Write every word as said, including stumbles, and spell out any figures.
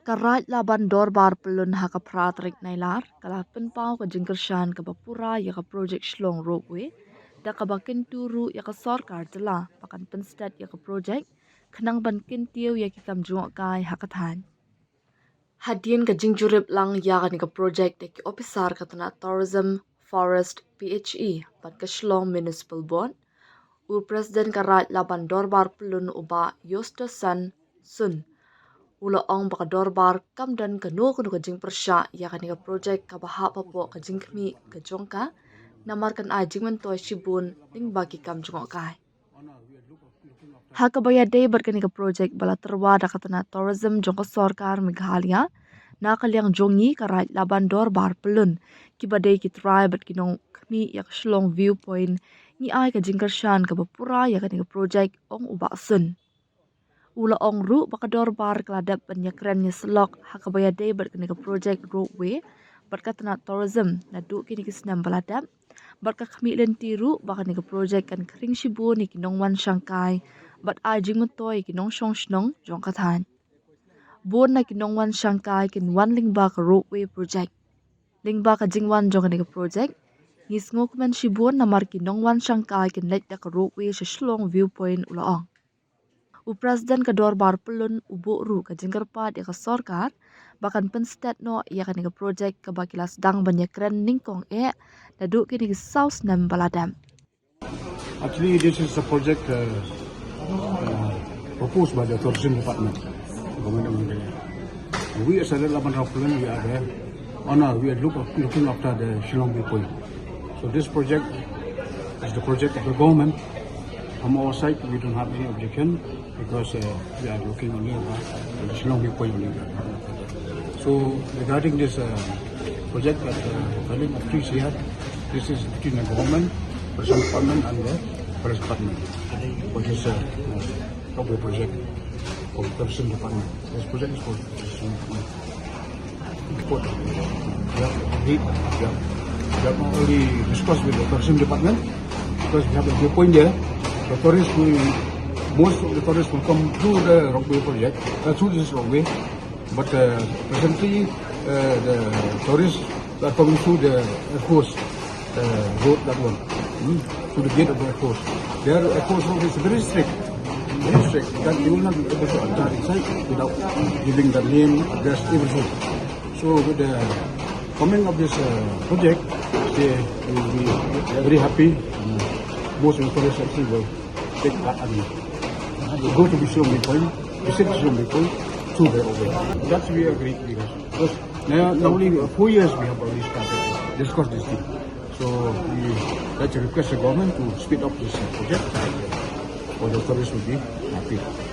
Ka Raid Laban Dorbar Pyllun ha ka phra tarik Nailar ka la pynpaw ka jingkyrshan kaba pura ïa ka projek Shillong Ropeway, da kaba kyntu ruh ïa ka sorkar jylla ba kan pynstet ïa ka projek, khnang ban kyntiew ïa ki kam jngohkai ha ka thaiñ. Hadien ka jingjurip lang ïa kane ka projek da ki ophisar ka tnat Tourism, Forest, P H E bad ka Shillong Municipal Board, u President ka Raid Laban Dorbar Pyllun u Bah Yosto San Sun u la ong ba ka dorbar kam don kano kano ka jingpyrshah ïa kane ka projek kaba hap hapoh ka jingkhmih ka jong ka, namar kan ai jingmyntoi shibun lyngba ki kam jngohkai. Ha kaba ïadei bad kane ka projek ba la tyrwa da ka tnat Tourism jong ka sorkar Meghalaya, na ka liang jong ngi ka Raid Laban Dorbar Pyllun, kiba dei ki trai bad ki nongkhmih ïa ka Shillong Viewpoint, ngi ai ka jingkyrshan kaba pura ïa kane ka projek, ong u Bah Sun. U la ong ruh ba ka dorbar ka la dep ban ïakren ïasyllok ha kaba ïadei bad kane ka projek ropeway bad ka tnat Tourism naduh kine ki snem ba la dep, bad ka khmih lynti ruh ba kane ka projek kan khring shibun ïa ki nongwan shangkai bad ai jingmyntoi ïa ki nongshong shnong jong ka thaiñ. Bun na ki nongwan shangkai kin wan lyngba ka ropeway projek. Lyngba ka jingwan jong kane ka projek, ngi sngewkmen shibun namar ki nongwan shangkai kin leit da ka ropeway sha Shillong Viewpoint, u la ong. U President ka Dorbar Pyllun u buh ruh ka jingkyrpad ïa ka sorkar ba kan pynstet noh ïa kane ka projek kaba ki la sdang ban ïakren nyngkong eh naduh kine ki saw snem ba la dep. Actually, this is a project uh, uh, proposed by the Tourism Department, Government of India. We as a Raid Laban Dorbar Pyllun, we are there. Oh no, we are look, looking after the Shillong Viewpoint. So this project is the project of the government. From our side, we don't have any objection because uh, we are looking only at the Shillong Viewpoint only. So regarding this uh, project that uh, running up to here, this is between the government, Tourism Department and the Forest Department for this uh, uh, ropeway project of Tourism Department. This project is for Tourism Department. Report. We have agreed, we have, we have already discussed with the Tourism Department because we have a viewpoint there. The tourists will, most of the tourists will come through the ropeway project, uh, through this ropeway. But uh, presently, uh, the tourists are coming through the air force uh, road, that one, hmm? Through the gate of the air force. Their air force road is very strict, very strict. That you will not be able to enter inside without giving the name, address, everything. So with the coming of this uh, project, they will be very happy. And most of the tourists actually will take that and go to Shillong Viewpoint, visit Shillong Viewpoint through the ropeway. That's we agree because, because now, now only four years we have already started to discuss this thing. So we like to request the government to speed up this uh, project for the tourists will be happy.